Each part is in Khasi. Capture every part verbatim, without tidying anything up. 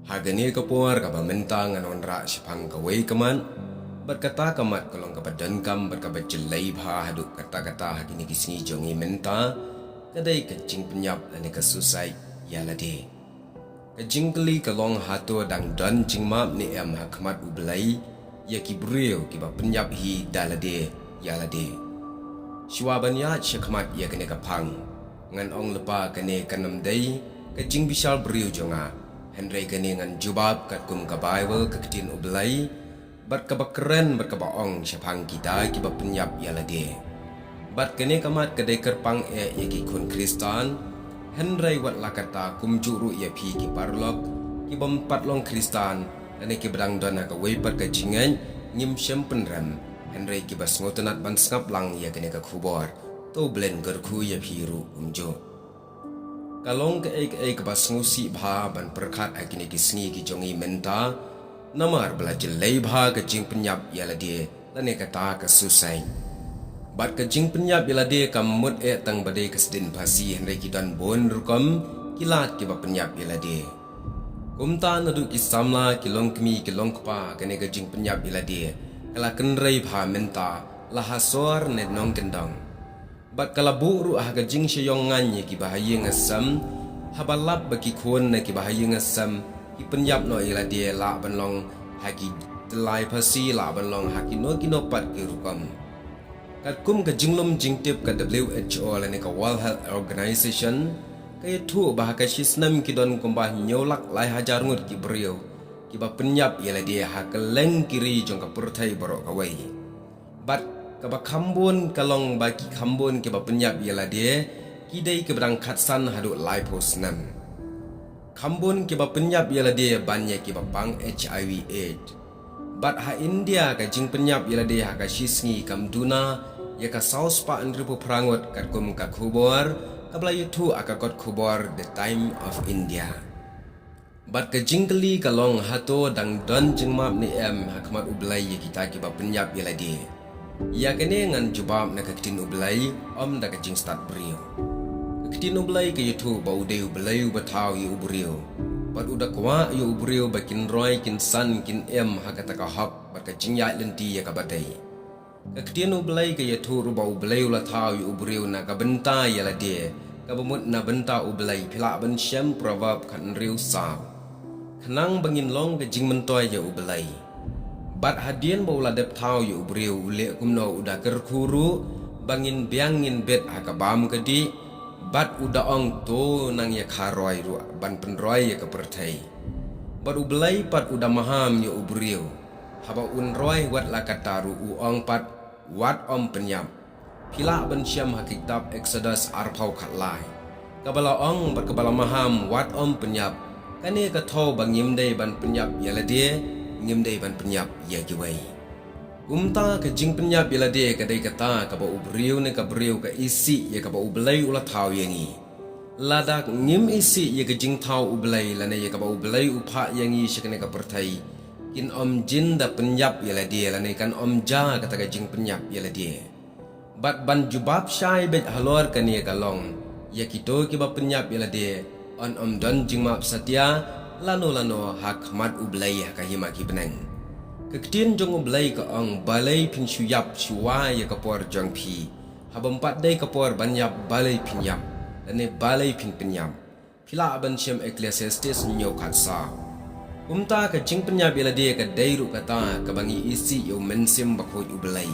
Ha kane ka por kaba mynta ngan wanrah shaphang kawei ka mat, bad kata ka mat ka long kaba donkam bad kaba jyllei bha haduh katta katta ha kine ki sngi jong ngi mynta, ka dei ka jingpynïap lane ka suicide ïa lade. Ka jingkylli ka long, hato dang don jingmap ne em ha khmat U Blei ïa ki briew kiba pynïap hi da lade ïa lade? Shuwa ban ïaid shakhmat ïa kane ka phang, ngan ong lypa kane kan ym dei ka jingbishar briew jong nga, hynrei kane ngan jubab katkum ka Baibl, ka ktien U Blei, bad kaba kren bad kaba ong shaphang kita kiba pynïap ïa lade. Bad kane ka mat ka dei kyrpang eh ïa ki khun Khristan, hynrei wat la katta kumjuh ruh ïa phi ki paralok kibym pat long Khristan, lane kiba dang don ha kawei pat ka jingngeit, ngim shym pynrem, hynrei kiba sngewtynnat ban sngap lang ïa kane ka khubor. To U Blei un kyrkhu ïa phi ruh kumjuh. Ka long kaei kaei kaba sngewsih bha ban pyrkhat ha kine ki sngi ki jong ngi mynta, namar ba la jyllei bha ka jingpynïap ïa lade, lane kata ka suicide. Bad ka jingpynïap ïa lade kam mut eh tang ba dei ka sdien phasi, hynrei ki don bun rukom ki lad kiba pynïap ïa lade. Kumta naduh ki samla, ki longkmie, ki longkpa, kane ka jingpynïap ïa lade ka la kynrei bha mynta, la ha sor ne nongkyndong. Bad ka la buh ruh ha ka jingshah ïong ngan ïa kiba ha ïing ha sem, haba lap ba ki khun na kiba ha ïing ha sem ki pynïap noh ïa lade, lah ban long ha ki tyllai phasi, lah ban long ha kino kino pat ki rukom. Katkum ka jinglum jingtip ka W H O lane ka World Health Organization, ka ïathuh ba ha ka shi snem ki don kumba hynñiew lak lai hajar ngut ki briew kiba pynïap ïa lade ha kylleng ki ri jong ka pyrthei baroh kawei. Bad kaba kham bun ka long ba ki kham bun kiba pynïap ïa lade ki dei kiba dang khatsan haduh laiphew snem. Kham bun kiba pynïap ïa lade ban ïa kiba pang H I V AIDS. Bad ha India ka jingpynïap ïa lade ha ka shi sngi kam duna ïa ka saw spah hynriewphew phra ngut katkum ka khubor kaba la ïathuh ha ka kot khubor The Time of India. Bad ka jingkylli ka long, hato dang don jingmap ne em ha khmat U Blei ïa kita kiba pynïap ïa lade? Ïa kane ngan jubab na ka ktien U Blei, ym da ka jingstad briew. Ka ktien U Blei ka ïathuh ba u dei U Blei uba thaw ïa u briew, bad u da kwah ïa u briew ba kin roi, kin san, kin im ha kata ka hok bad ka jingïaid lynti ïa kaba dei. Ka ktien U Blei ka ïathuh ruh ba U Blei u la thaw ïa u briew na ka bynta ïa lade, kaba mut na bynta U Blei, phi lah ban shem Proverb khathynriew saw, khnang ba ngin long ka jingmyntoi ïa U Blei. Bad hadien ba u la dep thaw ïa u briew, u leh kumno? U da kyrkhu ruh ba ngin biang ngin bit ha ka bam ka dih, bad u da ong, to nang ïa kha roi ruh ban pynroi ïa ka pyrthei. Bad U Blei pat u da maham ïa u briew. Haba un roi wat la katta ruh u ong pat, wat ym pynïap. Phi lah ban shem ha ka kitab Exodus arphew khatlai, kaba la ong bad kaba la maham wat ym pynïap. Kane ka thew ba ngim dei ban pynïap ïa lade, ngim dei ban pynïap ïa kiwei. Kumta ka jingpynïap ïa lade ka dei kata kaba u briew ne ka briew ka isih ïa kaba U Blei u la thaw ïa ngi. Lada ngim isih ïa ka jingthaw U Blei lane ïa kaba U Blei u phah ïa ngi sha kane ka pyrthei, kin ym jin da pynïap ïa lade lane kan ym jia kata ka jingpynïap ïa lade. Bad ban jubab shai beit halor kane ka long, ïa kito kiba pynïap ïa lade yn ym don jingmap satia lano lano ha khmat U Blei ha ka hima ki bneng. Ka ktien jong U Blei ka ong, balei phin shu ïap shuwa ïa ka por jong phi? Haba ym pat dei ka por ban ïap, balei phin ïap? Lane balei phin pynïap? Phi lah ban shem Ecclesiastes hynñiew khatsaw. Kumta ka jingpynïap ïa lade ka dei ruh kata kaba ngi isih ïa U Mynsiem Bakhuid U Blei.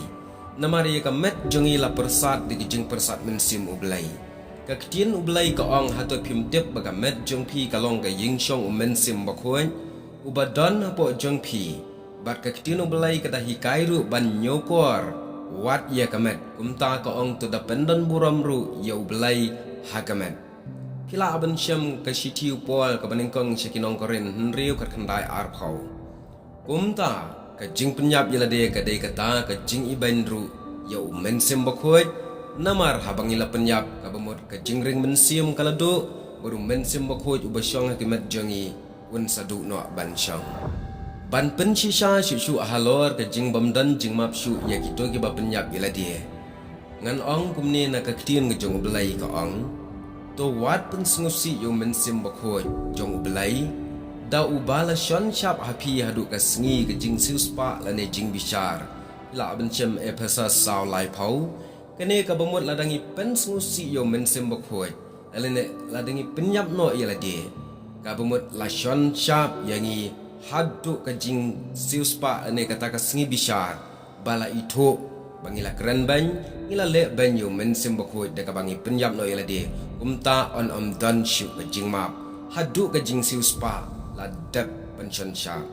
Namar ïa ka met jong ngi la pyrsad da ka jingpyrsad Mynsiem U Blei. Ka ktien U Blei ka ong, hato phim tip ba ka met jong phi ka long ka ïingshong U Mynsiem Bakhuid uba don hapoh jong phi? Bad ka ktien U Blei ka da hikai ruh ban ñiewkor wat ïa ka met. Kumta ka ong, to da pyndon burom ruh ïa U Blei ha ka met. Phi lah ban shem ka shithi u Paul kaba nyngkong sha ki nong Korinth hynriew khatkhyndai arphew. Kumta ka jingpynïap ïa lade ka dei kata ka jingibeiñ ruh ïa U Mynsiem Bakhuid. Namar haba ngi la pynïap, kaba mut ka jingring mynsiem ka la duh, bad U Mynsiem Bakhuid uba shong ha ki met jong ngi un sa duh noh ban shong. Ban pynshisha shuh shuh halor ka jingbym don jingmap shuh ïa kito kiba pynïap ïa lade, ngan ong kumne na ka ktien ka jong U Blei ka ong, to wat pynsngewsih ïa U Mynsiem Bakhuid jong U Blei, Da uba la shon shap ha phi haduh ka sngi ka jingsiewspah lane jingbishar. Lah ban shem Ephesos saw laiphew. Kane kaba mut lada ngi pynsngewsih ïa u Mynsiem Bakhuid, lane lada ngi pynïap noh ïa lade, kaba mut la shon shap ïa ngi haduh ka jingsiewspah lane kata ka sngi bishar. Ba la ithuh ba ngi la kren beiñ, ngi la leh beiñ ïa u Mynsiem Bakhuid da kaba ngi pynïap noh ïa lade. Kumta yn ym don shuh ka jingmap haduh ka jingsiewspah la dep pynshon shap.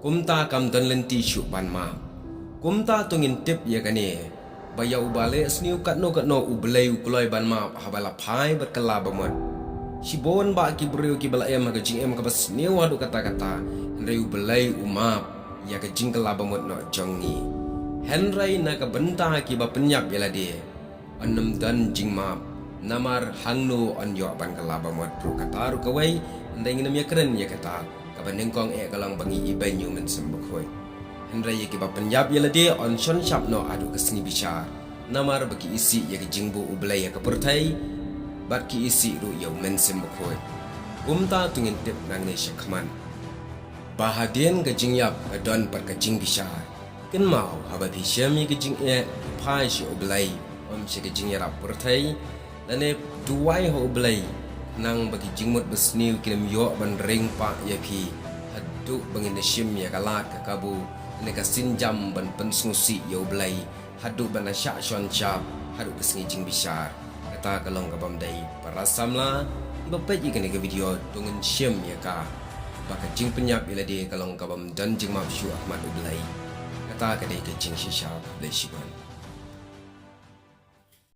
Kumta kam don lynti shuh ban map. Kumta to ngin tip ïa kane, ba ïa uba leh sniew katno katno U Blei u kloi ban map haba la phai bad kylla bamut. Shibun bah ki briew kiba la em ha ka jingim kaba sniew haduh katta katta, hynrei U Blei u map ïa ka jingkylla bamut noh jong ngi. Hynrei na ka bynta kiba pynïap ïa lade, yn ym don jingmap. Namar hangno yn ïoh ban kylla bamut ruh kata ruh kawei, hynrei ngin ym ïakren ïa kata. Kaba nyngkong eh ka long ba ngi ibeiñ ïa u Mynsiem Bakhuid. Hynrei ïa kiba pynïap ïa lade yn shon shap noh haduh ka sngi bishar. Namar ba ki isih ïa ka jingbuh U Blei ha ka pyrthei, bad ki isih ruh ïa u Mynsiem Bakhuid. Kumta to ngin tip nangne shakhmat, ba hadien ka jingïap ka don pat ka jingbishar. Kynmaw, haba phi shem ïa ka jingeh, phai sha U Blei, ym sha ka jingïarap pyrthei, lane duwai ha U Blei, khnang ba ki jingmut basniew kin ym ïoh ban ring pah ïa phi, haduh ba ngin da shim ïa ka lad ka kabu, lane ka sienjam ban pynsngewsih ïa U Blei, haduh ban da shah shon shap haduh ka sngi jingbishar. Kata ka long ka bym dei. Para samla, iba peit ïa kane ka video, to ngin shem ïa ka, ba ka jingpynïap ïa lade ka long ka bym don jingmap shuh ha khmat U Blei. Kata ka dei ka jingshisha. Khublei shibun.